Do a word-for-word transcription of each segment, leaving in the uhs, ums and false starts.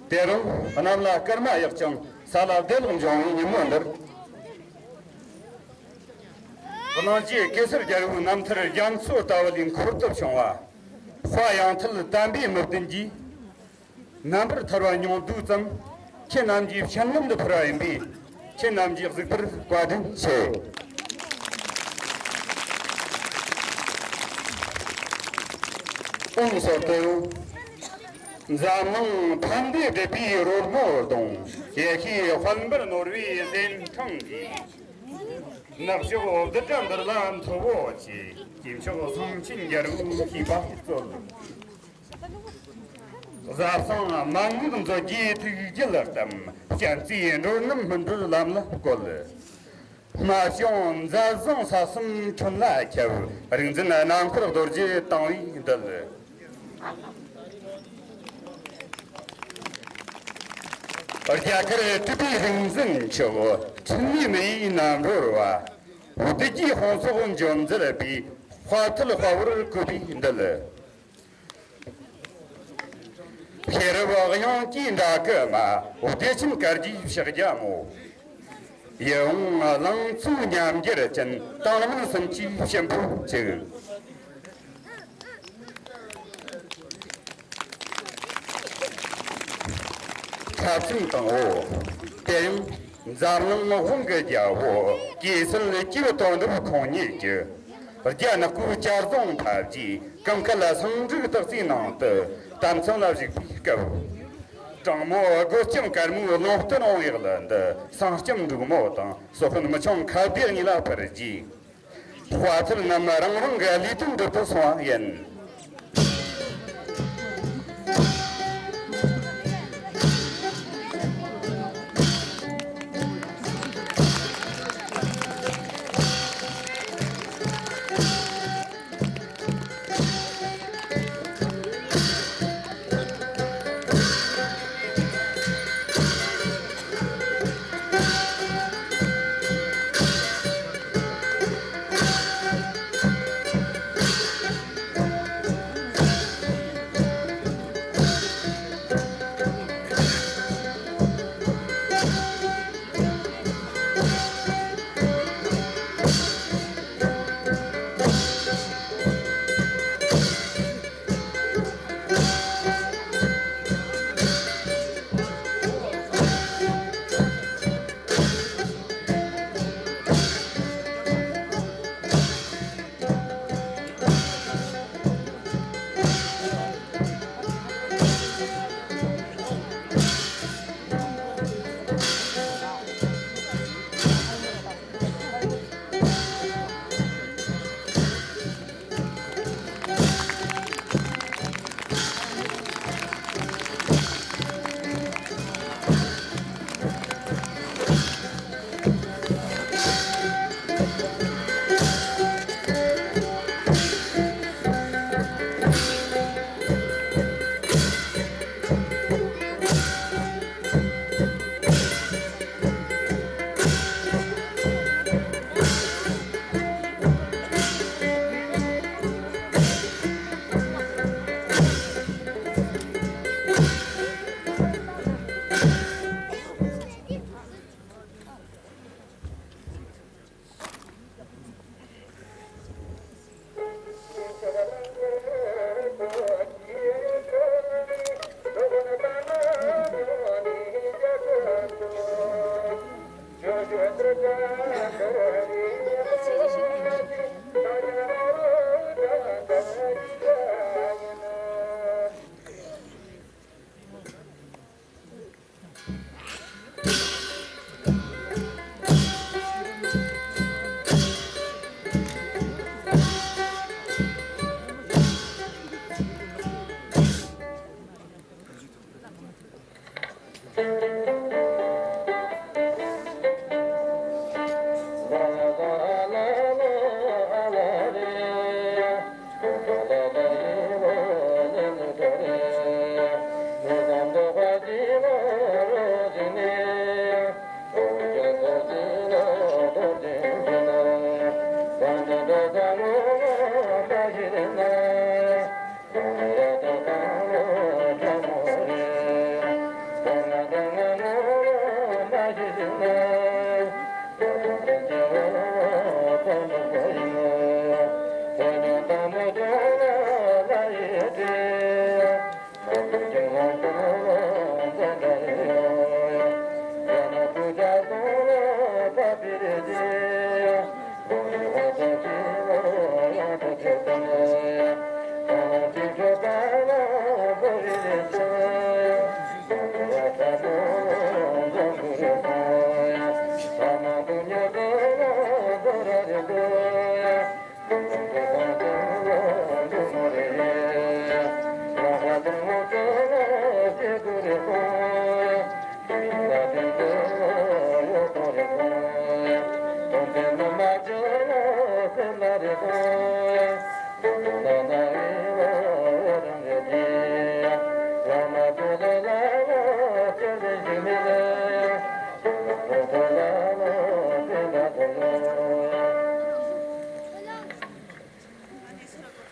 དེ་རིང་གནམ་ལ་སྐར་མ་ཡག་ཅིང་ས་ལ་བདེ་ལེགས་འབྱུང་བའི་ཉིན་མོ་འདིར། གླིང་རྗེ་གེ་སར་རྒྱལ་པོའི་རྣམ་ཐར་རྒྱ་མཚོ་ལྟ་བུ་ལས་འཁོར་དུ་བྱུང་བ། དཔལ་ཡང་ཐལ་དམ་པའི་མི་བདུན་གྱིས། རྣམ་པར་ཐར་པ་མྱོང་བསྡུས་ཙམ། ཁྱེད་རྣམས་ཀྱི་ཕྱག་ལམ་དུ་ཕུལ་བ་ཡིན་པས། ཁྱེད་རྣམས་ཀྱིས་གཟིགས་པར་བཀའ་དྲིན་ཆེ། ཨོཾ་སྭ་སྟི། འཛམ་གླིང་ཕན་བདེ་སྒྲིབ་པའི་རོལ་མོ་གདོང་། ཡེ་ཤེས་དཔལ་འབར་ནོར་བུའི་རྩེ་འཕྲེང་གིས། ནག་ཕྱོགས་བདུད་དགྲ་འདུལ་ལ་མཐུ་བོ་ཆེ། སྐྱེས་མཆོག་སེང་ཆེན་རྒྱལ་པོའི་ཤིས་པ་སྩོལ། བཟའ་ཚང་མན་ངག་མཛོད་ཀྱི་ཐུགས་རྒྱུད་གཏམ། སྤྱན་རྩིས་འགྲོ་རྣམས་སྨིན་གྲོལ་ལམ་ལ་བཀོད། སྨྲ་བྱུང་མཛད་བཟང་ས་གསུམ་ཁྱོན་ལ་ཁྱབ། རིག་འཛིན་རྣམ་འཁོར་རྡོ་རྗེ་དང་བས་འདུད། རྒྱ་གར་སྤྲུལ་པའི་རིག་འཛིན་མཆོག །འཕྲིན་ལས་མི་ཡི་རྣམ་རོལ་བ། བདུད་ཀྱི་དཔུང་ཚོགས་འཇོམས་མཛད་པའི། དཔའ་ཐུལ་དཔའ་བོར་བཀོད་པའི་མདུད། ཤེས་རབ་དབྱངས་ཀྱི་འདྲ་སྐུ་མ། བདེ་ཆེན་དཀར་གྱི་ཕྱག་རྒྱ་མོ། ཡིད་འོང་ལང་ཚོའི་ཉམས་འགྱུར་ཅན། ཏིང་ངེ་འཛིན་གྱི་བྱིན་ཕོ་གཅིག་ཁ་ཚིག་དང་པོ། དེ་ཡང་འཛམ་གླིང་དབང་གི་རྒྱལ་པོ་གེ་སར་སྐྱེས་བུ་དོན་གྲུབ་ཁོང་ཉིད་ཀྱིས། རྒྱ་ནག་པོའི་བསྐྱར་བཟུང་ཐབས་ཀྱིས་གངས་སྐས་ལ་སེང་འབྲུག་སྟག་རྩེའི་ནང་དུ་དམ་ཚིག་ལ་བཞུགས་པའི་སྐབས། དྲང་མོ་རྒོད་ལྕམ་དཀར་མོའི་ལུང་བསྟན་དབང་ཡིག་ལ་འདི་སེང་ལྕམ་འབྲུག་མོ་དང་སོ་དཔོན་མི་ཆུང་ཁ་བདེ་གཉིས་ལ་ཕུལ་རྗེས། དཔའ་ཐུལ་རྣམས་རང་རང་གི་ལས་དོན་སྒྲུབ་ཏུ་སོང་བ་ཡིན།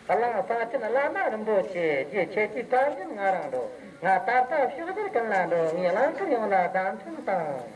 བླ་མ་ས་ཆེན་བླ་མ་རིན་པོ་ཆེ། རྗེ་ཁྱེད་ཀྱི་བཀའ་འདྲི་ང་རང་འགྲོ། ང་ད་ལྟ་ཕྱོགས་བཞིར་ཀུན་ལ་འགྲོ། ངའི་བླ་མཚན་ཡོངས་ལ་བརྡ་མཚོན་དང་།